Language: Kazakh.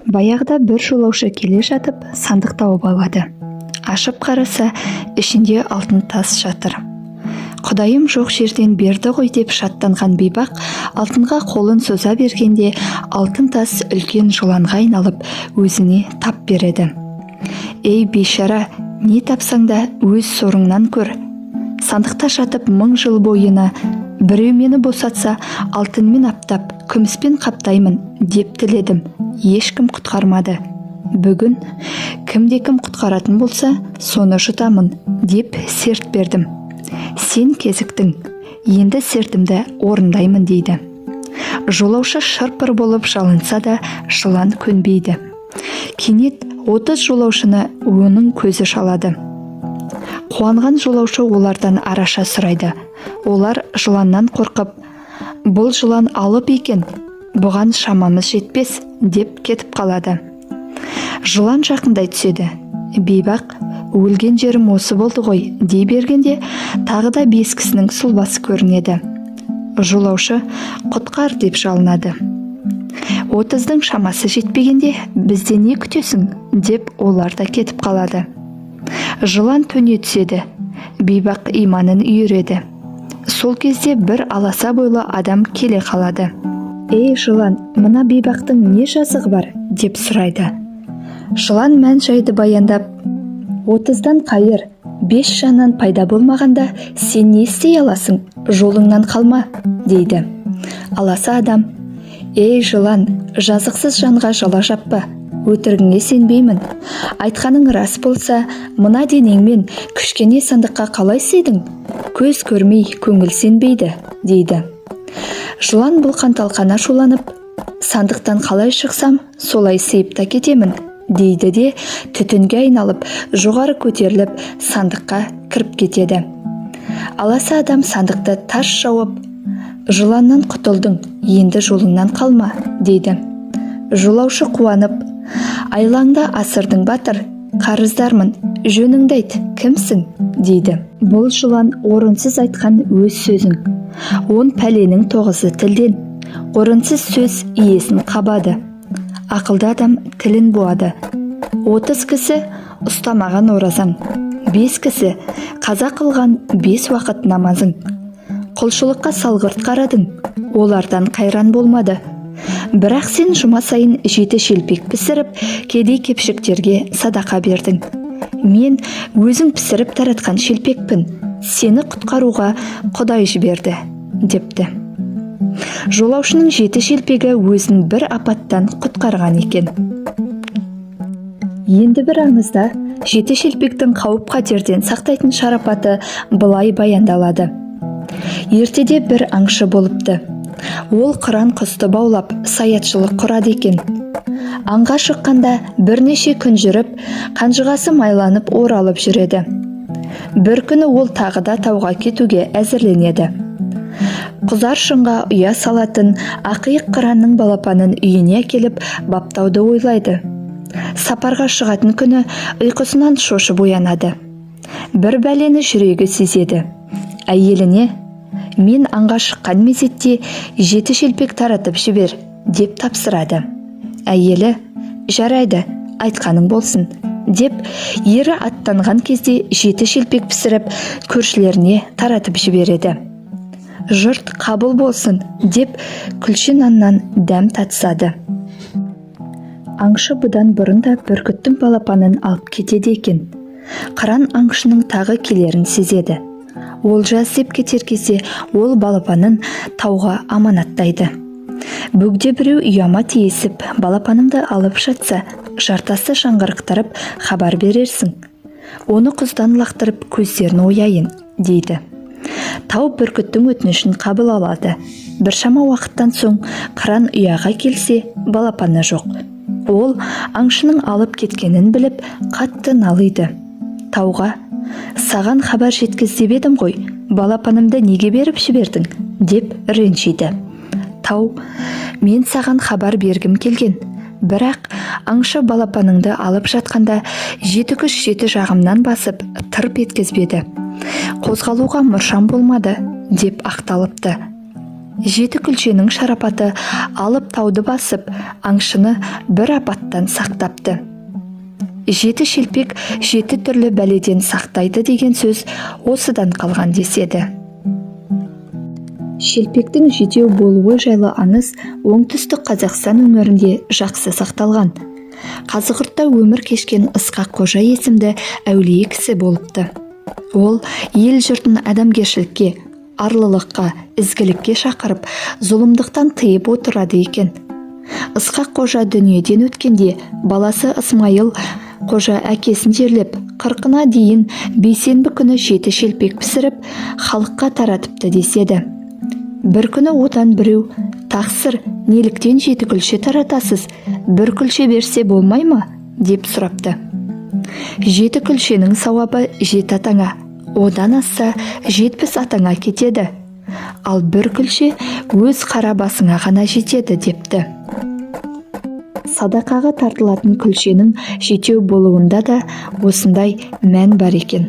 Баяғыда бір жолаушы келе жатып, сандық тауып алады. Ашып қараса, ішінде алтын тас жатыр. Құдайым жоқ жерден берді ғой деп шаттанған бейбақ алтынға қолын соза бергенде, алтын тас үлкен жыланға айналып, өзіне тап береді. Ей, бейшара, не тапсаң да өз сорыңнан көр. Сандықта жатып 1000 жыл бойына біреу мені босатса, алтынмен аптап, күміспен қаптаймын деп тіледім. Ешкім құтқармады. Бүгін кімде кім құтқаратын болса, соны жұтамын деп серт бердім. Сен кезіктің, енді сертімді орындаймын, дейді. Жолаушы шыр-пыр болып жалынса да, жылан көнбейді. Кенет 30 жолаушыны оның көзі шалады. Қуанған жолаушы олардан араша сұрайды. Олар жыланнан қорқып, бұл жылан алып екен, бұған шамамыз жетпес деп кетіп қалады. Жылан жақындай түседі. Бейбақ өлген жерім осы болды ғой дей бергенде, тағы да бес кісінің сұлбасы көрінеді. Жолаушы құтқар деп жалынады. 30-дың шамасы жетпегенде, бізден не күтесің деп, олар да кетіп қалады. Жылан төне түседі. Бейбақ иманын үйіреді. Сол кезде бір аласа бойлы адам келе қалады. Ей, жылан, мына бейбақтың не жазығы бар? Деп сұрайды. Жылан мән жайды баяндап, 30-дан қайыр, бес жаннан пайда болмағанда, сен не істей аласың? Жолыңнан қалма, дейді. Аласа адам: Ей, жылан, жазықсыз жанға жала жаппа, өтірігіңе сенбеймін. Айтқаның рас болса, мына денеңмен кішкене сандыққа қалай сыйдың? Көз көрмей, көңіл сенбейді, дейді. Жылан бұлқан талқан ашуланып, сандықтан қалай шықсам, солай сыйып та кетемін, дейді де, түтінге айналып, жоғары көтеріліп, сандыққа кіріп кетеді. Аласа адам сандықты тарс жауып, жыланнан құтылдың, енді жолыңнан қалма, дейді. Жолаушы қуанып, айлаңды асырдың, батыр, қарыздармын, жөніңді айт, кімсің? Дейді. Бұл жылан: орынсыз айтқан өз сөзің. Он пәленің тоғызы тілден. Орынсыз сөз иесін қабады. Ақылды адам тілін буады. 30 кісі ұстамаған оразаң, бес кісі қаза қылған бес уақыт намазың. Құлшылыққа салғырт қарадың, олардан қайран болмады. Бірақ сен жұма сайын жеті шелпек пісіріп, кедей кепшіктерге садақа бердің. Мен өзің пісіріп таратқан шелпекпін. Сені құтқаруға Құдай жіберді, депті. Жолаушының жеті шелпегі өзін бір апаттан құтқарған екен. Енді бір аңызда жеті шелпектің қауіп қатерден сақтайтын шарапаты былай баяндалады. Ертеде бір аңшы болыпты. Ол қыран құсты баулап, саятшылық құрады екен. Аңға шыққанда бірнеше күн жүріп, қанжығасы майланып оралып жүреді. Бір күні ол тағы да тауға кетуге әзірленеді. Құзар шыңға ұя салатын ақиық қыранның балапанын үйіне әкеліп баптауды ойлайды. Сапарға шығатын күні ұйқысынан шошып оянады. Бір бәлені жүрегі сезеді. Әйеліне: мен аңға шыққан мезетте жеті шелпек таратып жібер, деп тапсырады. Әйелі: жарайды, айтқаның болсын, деп, ері аттанған кезде жеті шелпек пісіріп, көршілеріне таратып жібереді. Жұрт қабыл болсын деп, күлше наннан дәм татысады. Аңшы бұдан бұрын да бүркіттің балапанын алып кетеді екен. Қыран аңшының тағы келерін сезеді. Олжа іздеп кетер кезде ол балапанын тауға аманаттайды. Бөгде біреу ұяма тиісіп, балапанымды алып жатса, жартасты жаңғырықтырып хабар берерсің. Оны құздан лақтырып, көздерін ояйын, дейді. Тау бүркіттің өтінішін қабыл алады. Біршама уақыттан соң қыран ұяға келсе, балапаны жоқ. Ол аңшының алып кеткенін біліп, қатты налиды. Тауға: саған хабар жеткіз деп едім ғой, балапанымды неге беріп жібердің? Деп ренжиді. Тау: мен саған хабар бергім келген, бірақ аңшы балапаныңды алып жатқанда жеті күш жеті жағымнан басып, тырп еткізбеді, қозғалуға мұршам болмады, деп ақталыпты. Жеті күлшенің шарапаты алып тауды басып, аңшыны бір апаттан сақтапты. Жеті шелпек жеті түрлі бәледен сақтайды деген сөз осыдан қалған деседі. Шелпектің жетеу болуы жайлы аңыз Оңтүстік Қазақстан өңірінде жақсы сақталған. Қазығұртта өмір кешкен Ысқақ қожа есімді әулие кісі болыпты. Ол ел жұртын адамгершілікке, арлылыққа, ізгілікке шақырып, зұлымдықтан тыйып отырады екен. Ысқақ қожа дүниеден өткенде баласы Ысмайыл қожа әкесін жерлеп, 40-ына дейін бейсенбі күні жеті шелпек пісіріп, халыққа таратыпты деседі. Бір күні одан біреу: «Тақсыр, неліктен жеті күлше таратасыз, бір күлше берсе болмай ма?» – деп сұрапты. «Жеті күлшенің сауабы жеті атаңа, одан асса 70 атаңа кетеді, ал бір күлше өз қара басыңа ғана жетеді», – депті. Садақаға тартылатын күлшенің жетеу болуында да осындай мән бар екен.